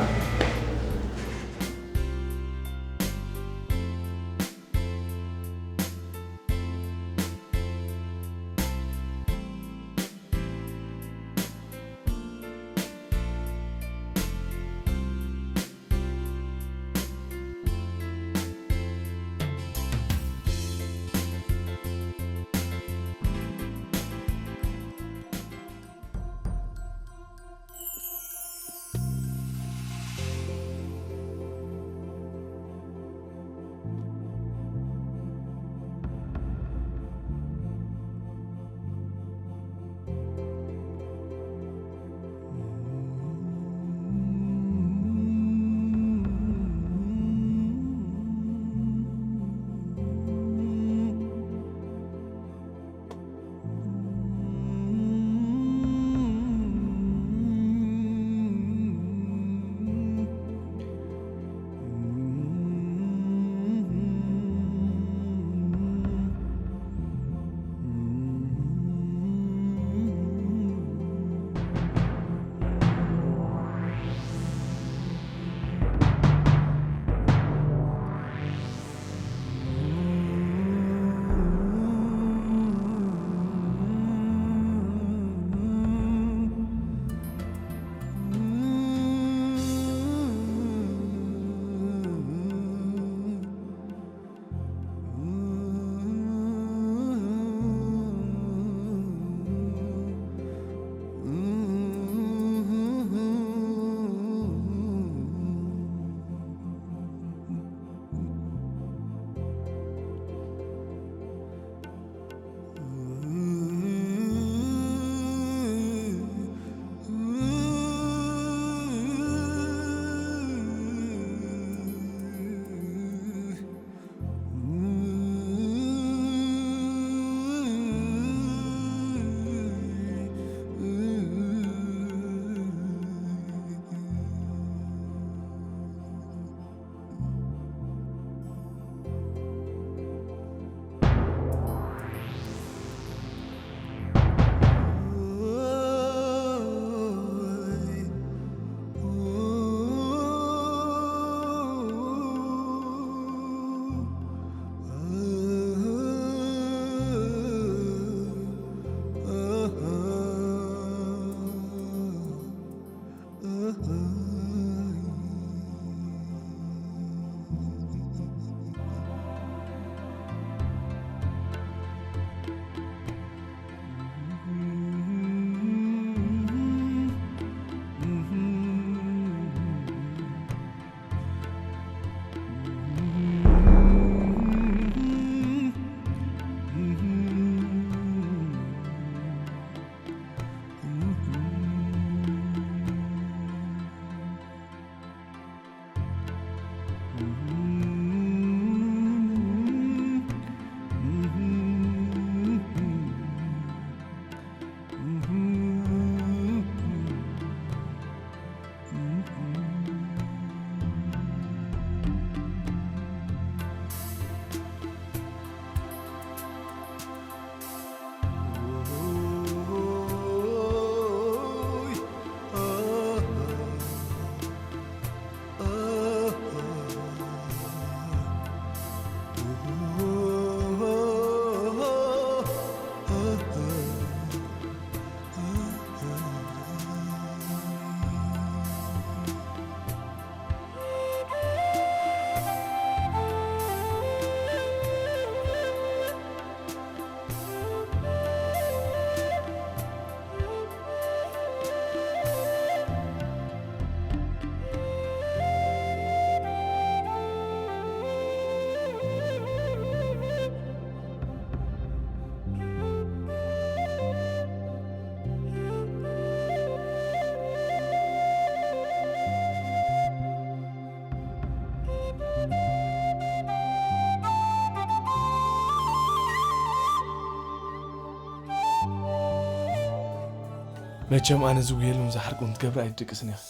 መቸም ኣነ ዝጉየሉን ዝሓርቁን ትገብር ኣይትድቅስን ኢኻ።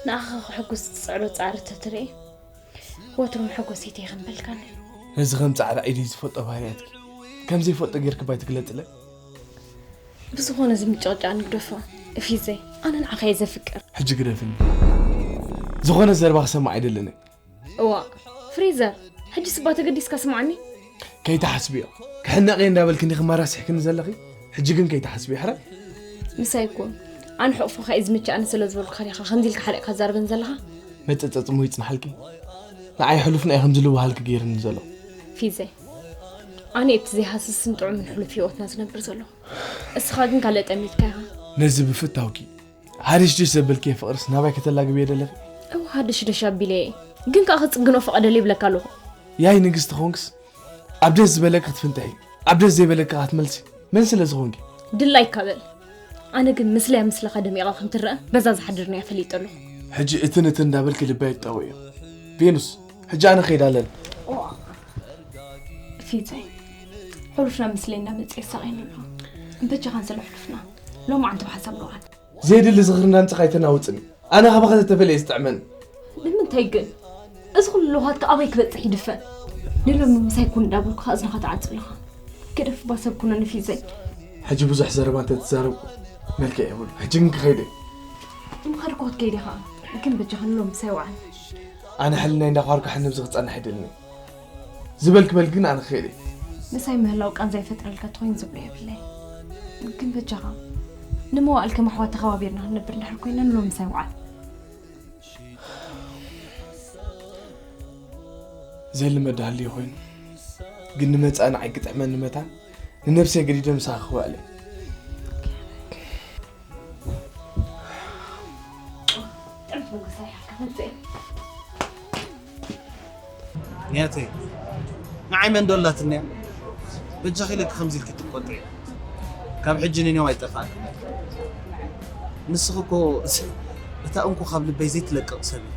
ንኣኻ ከሕጉስ ትጽዕሮ ጻዕሪ ተትርኢ፣ ወትሩ መሐጎሲተይ ከም በልካኒ። ነዚ ከም ጻዕሪ ኢድ ዝፈልጦ ባህርያትኪ ከም ዘይፈልጦ ጌርኪ ባይ ትግለጽለይ። ብዝኾነ እዚ ምጭቕጫቕ ንግደፎ። እፊዘይ፣ ኣነ ንዓኻ እየ ዘፍቅር። ሕጂ ግደፍኒ። ዝኾነ ዘረባ ክሰምዕ ኣይደለንን። እዋ፣ ፍሬዘር፣ ሕጂ ስባ ተገዲስካ ስምዓኒ። ከይትሓስብዮ። ክሕነቕ እየ እንዳበልክኒ ክመራስሕክኒ ዘለኺ። ሕጂ ግን ከይትሓስብዮ፣ ሕራይ? ምሳይ ኩን። ኣነ ሕቑፍኻ እዩ ዝምችኣኒ ስለ ዝበልኩኻ ዲኻ ከምዚ ኢልካ ሓሪቕካ ትዛረበኒ ዘለኻ? መጸጸጽሞ ይጽናሓልኪ። ንዓይ ሕሉፍና እዩ ከምዚ ልበሃልኪ ገይርኒ ዘሎ። ፊዘይ፣ ኣነ እቲ ዘይሃስስን ጥዑምን ሕሉፍ ህይወትና ዝነብር ዘለኹ። እስኻ ግን ካልእ ጠሚትካ ኢኻ። ነዚ ብፍታውኪ ሃድሽድሽ ዘበልክዮ ፍቕርስ ናባይ ከተላግብዮ ደለኺ? እው፣ ሃድሽድሽ ኣቢለ እየ። ግን ከኣ ክጽግኖ ፍቐደለይ ይብለካ ኣለኹ። ያይ ንግስቲ ኾንክስ ኣብ ደስ ዝበለኪ ክትፍንጥሒ፣ ኣብ ደስ ዘይበለኪ ከኣ ክትመልሲ መን ስለ ዝኾንኪ? ድላይካ በል። ኣነ ግን ምስለያ ምስለኻ ደሚቓ ከም ትረአ በዛ ዝሓድር ነያ ፈሊጠ ኣለኹ። ሕጂ እትን እትን እንዳበልኪ ልበይ ኣይትጠውዮ። ቬኑስ፣ ሕጂ ኣነ ክኸይድ ኣለኒ። ፊተይ፣ ሕሉፍና ምስለይ እንዳመጽእ የሳቕየኒ ኣሎ። በጃኻን ስለ ሕሉፍና ሎማዓንቲ ብሓሳብ ንውዓል። ዘየድሊ ዝኽሪ እንዳምጻኻ ኣይተናውጽኒ። ኣነ ካባኻ ዝተፈልየ ዝጥዕመኒ። ንምንታይ ግን? እዚ ኩሉ ለውሃትካ ኣበይ ክበጽሕ ይድፈን? ንሎሚ ምሳይ ኩን እንዳበልኩኻ እዝንኻ ትዓጽ ኣለኻ። ግደፍ፣ እባ ሰብ ኩነኒ ፊዘይ። ሕጂ ብዙሕ ዘረባ እንተትዛረብኩ መልክዕ የብሉ። ሕጂ ግን ክኸይድ እየ። እሞ ከድኮ ክትከይድ ኢኻ። ግን በጃኻ ንሎሚ ምሳይ ውዓል። ኣነ ሕልናይ እንዳኳርኩ ሕንብዚ ክጸንሕ ኣይደልን እየ። ዝበልክ በል ግን ኣነ ክኸይድ እየ። ምሳይ ምህላው ቃንዛ ይፈጥረልካ ተኾይኑ ዝብሎ የብለይ። ግን በጃኻ ንመዋእል ከም ኣሕዋት ተኸባቢርና ክንነብር እንድሕር ኮይና ንሎሚ ምሳይ ውዓል። ዘልመድ ሃልዩ ኮይኑ ግን ንመጻኢ ንዓይ ክጥዕመኒ መታን ንነብሰይ ገዲደ ምሳኺ ክውዕል እየ። ንያተይ፣ ንዓይ መን ዶ ኣላትኒ እያ? በጃኺ ኢለኪ ከምዚ ኢልኪ ትቆጥዒ። ካብ ሕጂ ንኔው ኣይጠፍኣክን። ንስኺ እኮ እታ እንኮ ካብ ልበይ ዘይትለቅቕ ሰብ ኢኺ።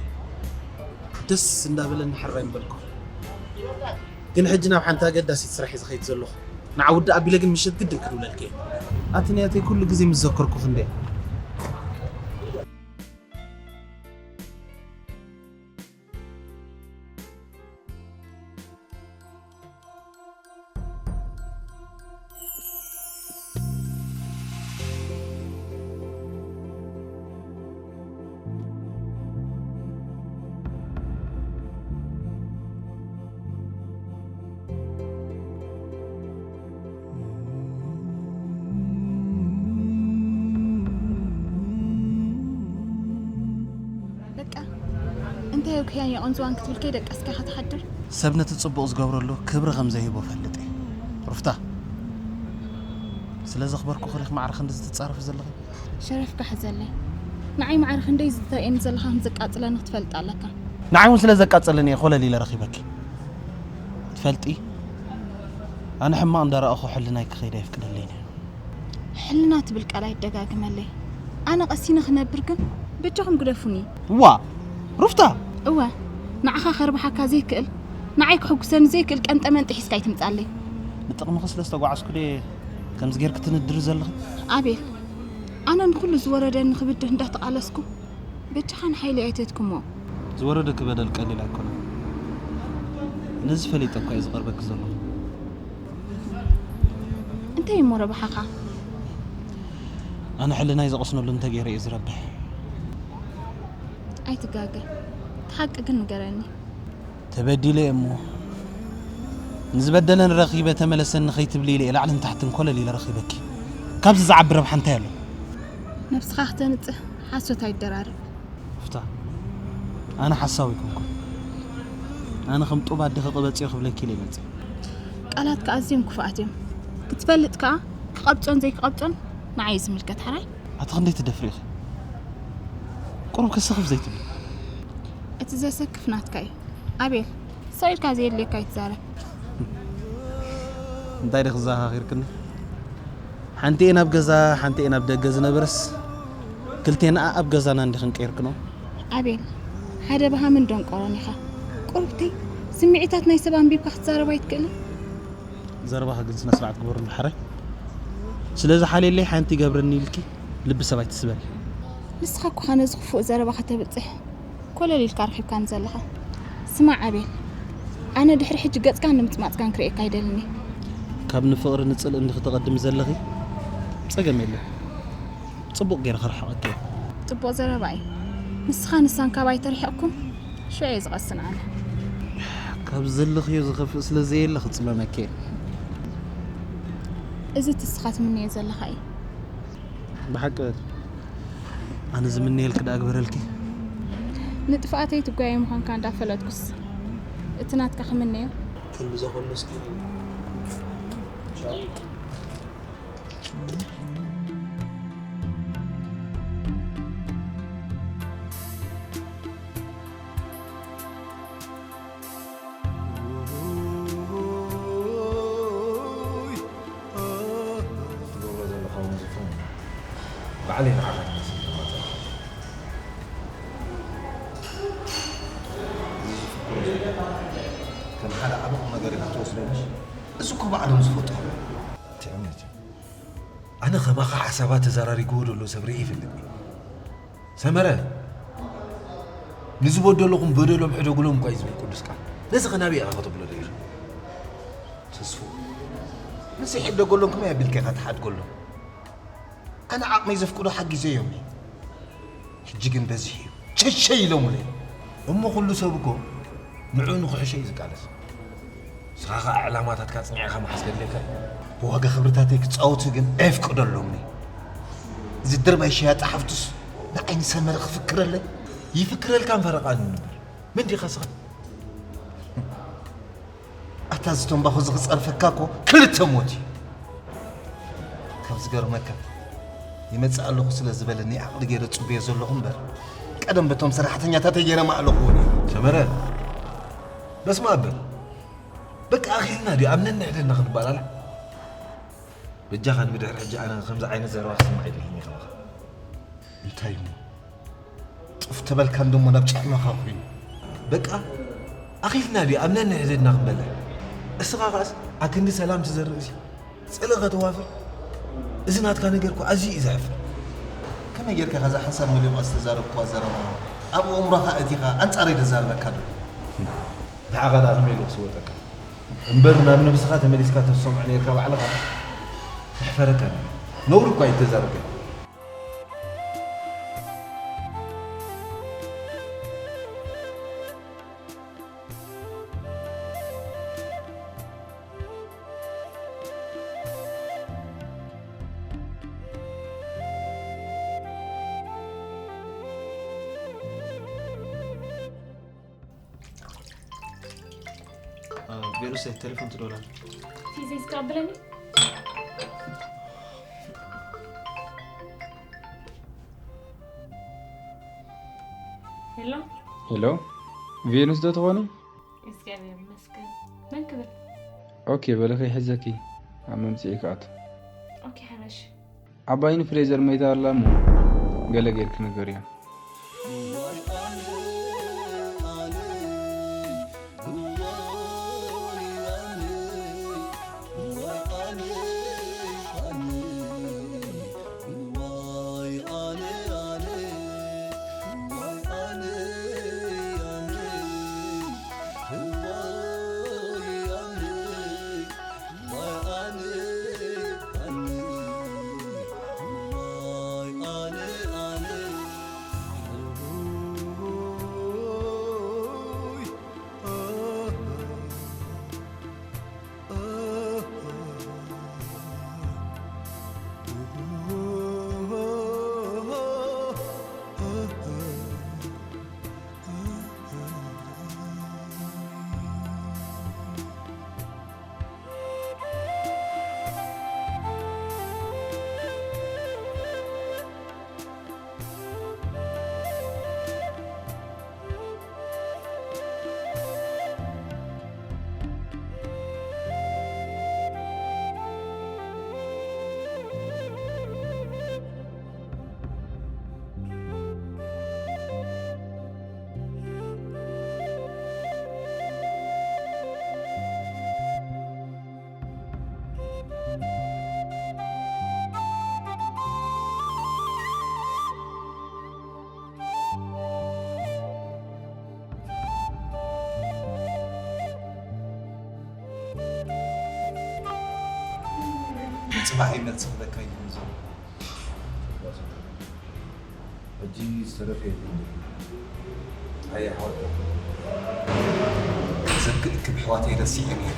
ደስ እንዳበለኒ ሕራይ ምበልኩ። ግን ሕጂ ናብ ሓንቲ ኣገዳሲት ስራሕ እየ ዝኸይድ ዘለኹ። ንዓ ውድእ ኣቢለ ግን ምሸት ግድን ክድውለልኪ እየ። ኣቲ ንያተይ፣ ኩሉ ግዜ ምስ ዘከርኩኺ እንድየ። በቃ፣ እንታይ ኣብ ክያን የቐንዝዋን ክትብል ከይደቀስካ ኢኻ ትሓድር? ሰብ ነቲ ጽቡቕ ዝገብረሉ ክብሪ ከም ዘይህቦ ፈልጥ እየ። ሩፍታ፣ ስለ ዘኽበርኩኺ ዲኺ ማዕረ ክንድዚ ትጻረፊ ዘለኺ? ሸረፍካ ሕዘለይ። ንዓይ ማዕረ ክንደይ ዝተርእየኒ ዘለኻ ከም ዘቃጽለኒ ክትፈልጥ ኣለካ። ንዓይ እውን ስለ ዘቃጸለኒ እየ ኮለል ኢለ ረኺበኪ። ትፈልጢ፣ ኣነ ሕማቕ እንዳረኣኹ ሕልናይ ክኸይድ ኣየፍቅደለይን እየ። ሕልና ትብል ቃል ኣይደጋግመለይ። ኣነ ቀሲነ ክነብር ግን በጃኹም ግደፉኒ። ዋ፣ ሩፍታ! እወ፣ ንዓኻ ከርብሓካ ዘይክእል፣ ንዓይ ክሕጉሰኒ ዘይክእል ቀንጠመንጢ ሒዝካ ኣይትምጻለይ። ንጥቕምኺ ስለ ዝተጓዓዝኩ ድየ ከምዚ ጌርኪ ትንድሪ ዘለኺ? ኣቤል፣ ኣነ ንኹሉ ዝወረደኒ ክብድህ እንዳተቓለስኩ፣ በጃኻ ንሓይለይ ኣይትህድክሞ። ዝወረደኪ በደል ቀሊል ኣይኮነን። ነዚ ፈሊጠ እኳ እየ ዝቐርበኪ ዘለኹ። እንታይ እሞ ረብሓኻ? ኣነ ሕልናይ ዘቐስነሉ እንተገይረ እየ ዝረብሕ። ኣይትጋገ። እቲ ሓቂ ግን ንገረኒ። ተበዲለ እየ እሞ፣ ንዝበደለን ረኺበ ተመለሰኒ ከይትብሊ ኢለ እየ ላዕልን ታሕትን ኮለል ኢለ ረኺበኪ። ካብዚ ዝዓቢ ረብሓ እንታይ ኣሎ? ነብስኻ ክተንጽህ ሓሶት ኣይደራርብ። ሩፍታ፣ ኣነ ሓሳዊ ኣይኮንኩን። ኣነ ከም ጡብ ኣዴኺ ቅበጽዮ ክብለኪ ኢለ መጽየ። ቃላትካ ኣዝዮም ክፉኣት እዮም። ክትፈልጥ ከኣ ክቐብጾን ዘይክቐብጾን ንዓይ እዩ ዝምልከት። ሓራይ? ኣቲ ክንደይ ትደፍሪ ኢኺ? ቁሩብ ከሰኽፍ ዘይትብሊ? እቲ ዘሰክፍ ናትካ እዩ። ኣቤል፣ ሰው ኢልካ ዘየድልየካ ኣይትዛረብ። እንታይ ዲኺ ዘኻኺርክኒ? ሓንቲኤን ኣብ ገዛ፣ ሓንቲኤን ኣብ ደገ ዝነበረስ፣ ክልቴና ኣብ ገዛና እንዲኽን ቀይርክኖ? ኣቤል፣ ሓደ በሃምን ደንቆሮን ኢኻ። ቁሩብተይ ስምዒታት ናይ ሰብ ኣንቢብካ ክትዛረብ ኣይትክእልን? ዘረባኻ ግን ስነ ስርዓት ግበሩ እንዶ ሓራይ። ስለዚ ሓልየለይ ሓንቲ ይገብረኒ ኢልኪ ልቢ ሰብ ኣይትስበሪ። ንስኻ እኮ ኸ ነዚ ክፉእ ዘረባ ከተብጽሕ ኮለል ኢልካ ረኺብካኒ ዘለኻ። ስማዕ ኣቤል፣ ኣነ ድሕሪ ሕጂ ገጽካን ንምጽማጽካን ክርእየካ ኣይደልን እየ። ካብ ንፍቕሪ ንጽልኢ እንዲኺ ተቐድሚ ዘለኺ? ጸገም የለን። ጽቡቕ ገይረ ክርሕቐኪ እየ። ጽቡቕ ዘረባ እዩ። ንስኻ ንሳን ካብ ኣይተርሕቕኩም ሽዑ እየ ዝቐስን ኣነ። ካብ ዘለኽዮ ዝኸፍእ ስለ ዘየለ ክጽመመኪ እየ። እዚ እቲ ንስኻ ትምነዮ ዘለኻ እዩ። ብሓቂ ኣነ ዝምነየልኪ ደኣ ግበረልኪ። ንጥፍኣተይ ትጓየ ምዃንካ እንዳፈለጥኩስ እቲ ናትካ ክምነዮ? ክንዲ ዘኸሎ እስኪ ትገብሮ ዘለኻ እውን ዝኾነ ባዕለይ ንዓኻ ክመስል ተማፀልካ። እዚ ዝፍክሮ ዘለኹ ከም ሓደ ዓቢ ቁም ነገር ኢኻ ትወስዶ ምሽ? እዚ እኮ ባዕሎም ዝፈጥሩ። ትዕምት። ኣነ ከማኻ ሓሳባት ተዘራሪግዎ ዘሎ ሰብ ርኢ ይፈልጥ። ሰመረ፣ ንዝበደሉኹም በደሎም ሕደጉሎም እኳ እዩ ዝብል ቅዱስ ቃል። ነዚ ኸ ናበይ ኢኻ ከተብሎ ደሊኻ? ተስፉ፣ ንዚ ሕደጎሎም ከመይ ኣቢልካ ኢኻ ትሓድጎሎም? ኣነ ዓቕመይ ዘፍቅዶ ሓጊዘዮም እየ። ሕጂ ግን በዚሑ እዩ። ሸሸይ ኢሎምለይ። እሞ ኩሉ ሰብ እኮ ንዕኡ ንኽሕሾ እዩ ዝቃለስ። ንስኻ ኸኣ ዕላማታትካ ኣጽኒዕካ ምሓዝ ከድልየካ እዩ። ብዋጋ ክብርታተይ ክጻወቱ ግን ኣየፍቅደሎምን እየ። እዚ ድርባይ ሸያጢ ሓፍቱስ ንዓይ ንሰመረ ክፍክረለይ? ይፍክረልካን ፈረቓን ንበር። መን ዲኻ ስኻ? ኣታ እዚ ተምባኹ እዚ ክጸርፈካ እኮ ክልተ ሞት እዩ። ካብ ዝገርመካ ይመጽእ ኣለኹ ስለ ዝበለኒ ዓቕሊ ገይረ ጽቡየ ዘለኹ እምበር ቀደም በቶም ሰራሕተኛታተይ ገይረ ማእለኹ እውን እየ። ሰመረ በስመ ኣብ በል። በቃ ኣኺልና ድዩ ኣብ ነንሕድሕድና ክንባላላዕ? በጃኻ ንብድሕሪ ሕጂ ኣነ ከምዚ ዓይነት ዘረባ ክሰምዕ ኣይደልን እየ ከማኻ። እንታይ እሞ ጡፍ ተበልካ እንደሞ ናብ ጫማኻ ኮይኑ። በቃ ኣኺልና ድዩ ኣብ ነንሕድሕድና ክንበልዕ? እስኻ ኸኣስ ኣክንዲ ሰላም ትዘርእ ሲ ጽልኢ ከተዋፍር? እዚ ናትካ ነገር እኮ ኣዝዩ እዩ ዘሕፍር። ከመይ ጌርካ ከዛ ሓንሳብ መሊቑ ዝተዛረብክዋ ዘረባ ኣብ ኣእምሮኻ ኣእቲኻ ኣንጻረይ ተዛርበካ ዶ? ንዓኻ ደኣ ከመይ ኢሉ ክስወጠካ? እምበር ናብ ነብስኻ ተመሊስካ ተሰምዖ ኔርካ ባዕልኻ። መሕፈረካ ነይሩ። ነውሪ እኳ እዩ ተዛረብካ። ቬኑስ ቴሌፎን ትደውል ኣላ። ፊዚ ዝተቀበለኒ። ሄሎ ሄሎ፣ ቬኑስ ዶ ትኾኒ? እግዚኣብሔር ይመስገን። መን ክብል? ኦኬ በሊ ከይሕዘኪ ኣብ መምፅኢ ክኣቱ። ኦኬ ሓረሽ። ዓባይን ፍሬዘር መይታ ኣላ እሞ ገለ ጌርኪ ንገርያ። ጽባሕ ይመጽእ ክብለካ እዩ ዘሎ። ሕጂ ዝተረፈ የለን። ኣየ ሓወይ። ዘክእክብ ኣሕዋተይ ረሲዐ ነይረ።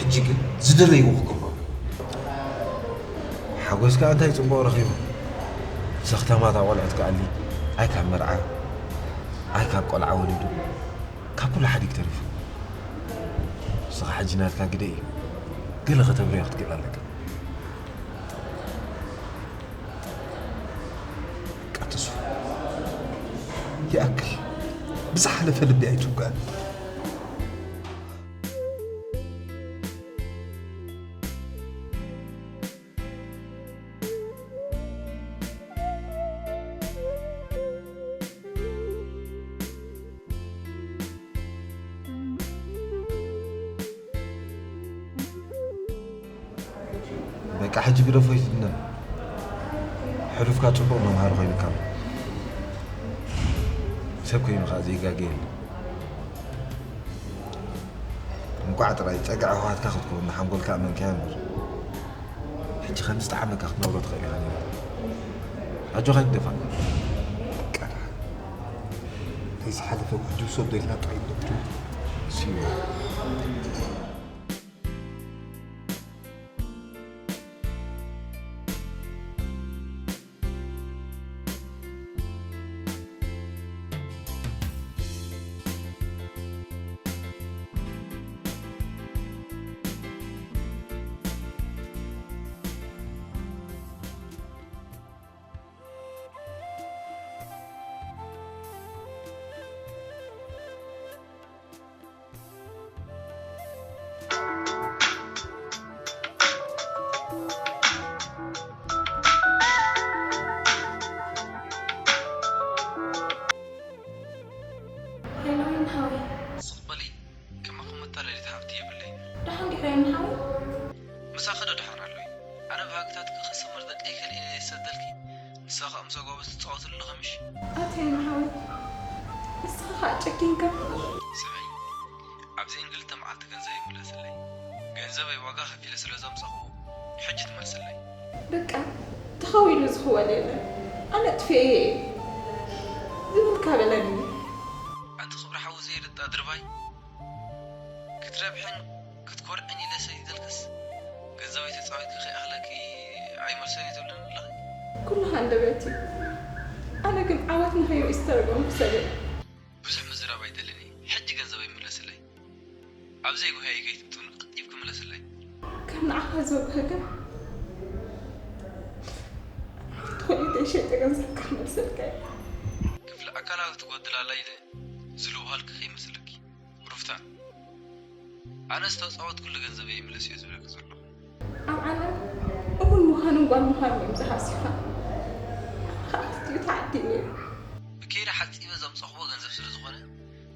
ሕጂ ግን ዝደለይዎ ክገብሮ። ሓጎስካ እንታይ ጽቡቕ ረኺቡ። ንሳ ከተማታ ቆልዑት ከኣሊ፣ ኣይ ካብ መርዓ፣ ኣይ ካብ ቆልዓ ወሊዱ፣ ካብ ኩሉ ሓዲግ ተሪፉ። ንስኻ ሕጂ ናትካ ግደ እዩ። ገለ ከተብርዮ ክትክእል ኣለካ። ቀጥሱ። ይኣክል። ብዝሓለፈ ልቢ ኣይትውጋእ። በቃ ሕጂ ግደፎ ይትድነን። ሕሉፍካ ጽቡቕ መምሃሪ ኮይኑካ ኣሎ። ሰብ ኮይኑ ከኣ ዘይጋገ የለን። እንቋዕ ጥራይ ጸግዒ ኣሕዋትካ ክትከውን ንሓንጎልካ ኣመንካዮ እምበር። ሕጂ ከም ዝጠዓመካ ክትነብሮ ትኽእል ኢኻ ነይሩ። ኣጆኻ ይግደፋ። ቀርሓ። ናይ ዝሓለፈ ጉዱ ሰብ ደልና ጥራይ ነብቱ። ሲዮ። ሄሎ፣ ወይኒ ሓወይ። ስቕ በሊ፣ ከማኹም መታለሊት ሓፍቲ የብለይን። ደሓን ዲኺ ወይኒ ሓወይ? ምሳኺ ዶ ደሓን ኣሎ'ዩ? ኣነ ብሃግታት ክኸሰምር ደቀይ ከልኢለ እየ ዝሰደልኪ፣ ንሳ ኸኣ ምስ ኣጓብዝ ትጻወትሉ ኣለኺ ምሽ? ኣቲ ወይኒ ሓወይ፣ ንስኻ ኸኣ ጨኪንካ። ስምዒ፣ ኣብዚ እንክልተ መዓልቲ ገንዘበይ ምለስለይ። ገንዘበይ ዋጋ ከፊለ ስለ ዘምጻኹዎ፣ ሕጂ ትመልስለይ። በቃ፣ ተኸዊሉ ዝኽወል የለን። ኣነ ኣጥፊኤዮ እየ። ዝበልካ በለኒ። ኣንቲ ክብሪ ሓዊ ዘይርዳእ ድርባይ፣ ክትረብሕን ክትኮርዕን ኢለ ሰዲደልክስ፣ ገንዘበይ ተጻዊትኪ ከይኣኽለኪ ኣይመልሶን እየ ትብለኒ ኣለኺ። ኩሉ ሃንደበት እዩ። ኣነ ግን ዓወት ንኸይርኢ ዝተረጎምኩ ሰብ እየ። ብዙሕ ምዝራብ ኣይደልን እየ። ሕጂ ገንዘበይ ምለስለይ። ኣብ ዘይጉህያይ ከይትእትውኒ ቀልጢፍኪ ምለስለይ። ከም ንዓኻ ዘጉህ ግን፣ ተኾሊተይ ሸይጠ ገንዘብካ ክመልሰልካ እየ። ክፍሊ ኣካላዊ ትጎድል ኣላ ኢለ ዝልውሃልኪ ከይመስለኪ። ሩፍታ፣ ኣነ ዝተጻወትኩሉ ገንዘበይ ይምለስ እየ ዝብለኪ ዘለኹ። ኣብ ዓለም እሙን ምዃንን ጓል ምዃንን እዮም ዝሃስዩኻ። ንዓኻ ክልቲኡ ተዓዲለ እየ። ብከይዲ ሓጺበ ዘምጻኹዎ ገንዘብ ስለ ዝኾነ፣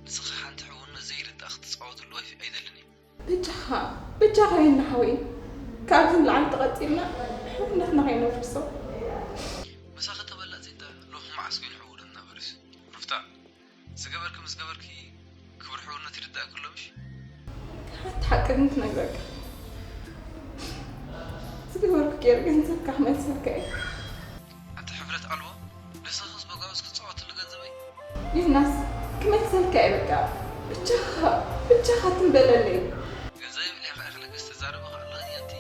ንስኺ ሓንቲ ሕውነት ዘይርዳእ ክትጻወትሉ ኣይፍ-፣ ኣይደልን እየ። በጃኻ፣ በጃኻ ወይኒ ሓወይ፣ ካብዚ ንላዕሊ ተቐጺልና ሕውነትና ከይነፍርሶ። ምሳኺ ተበላጺ እንተ ሎሚ መዓስ ኮይኑ ሕውነትና ፈሪሱ? ሩፍታ፣ ዝገበርኪ ምስ ገበርኪ ክብሪ ሕውነት ይርዳእኪ ኣሎ ምሽ? ሓንቲ ሓቂ ግን ክነግረካ። ዝገበርኩ ገይረ ገንዘብካ ክመልሰልካ እየ። ኣንቲ ሕፍረት ኣልቦ፣ ንስኺስ በጋውስ ክትጻወትሉ ገንዘበይ? ዮናስ፣ ክመልሰልካ እየ በቃ። ብቻኻ፣ ብቻኻ ትም በለለይ። ገንዘበይ ብሊዕኻ ኢኺ ለገስ ተዛረቢ ከኣ ኣለኺ ኣንቲ።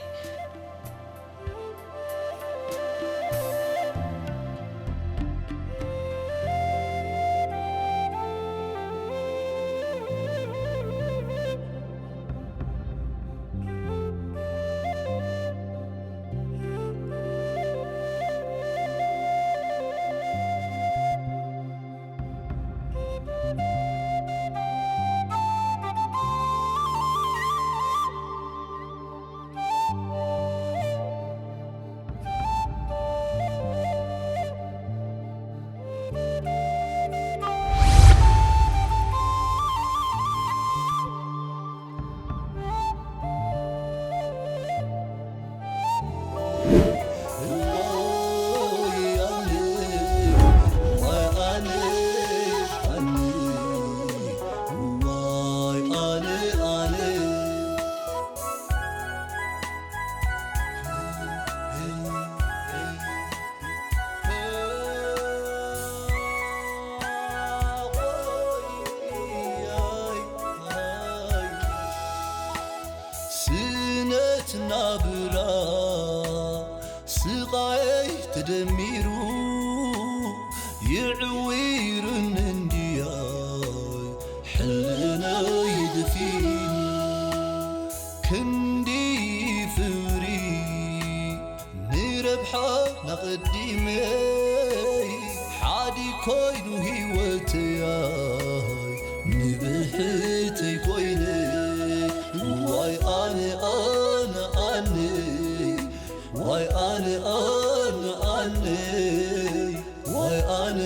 ደሚሩ ይዕዊርን እንድያይ ሕልናይ ደፊኑ ክንዲ ፍሪ ንረብሓ ናቐዲመይ ሓዲ ኮይኑ ህይወተያይ ንብሕተይ ኮይነ ዋይ ኣነ ኣነ ኣነይ ዋይ ኣነ ኣነ ኣነይ ዋይ ኣነ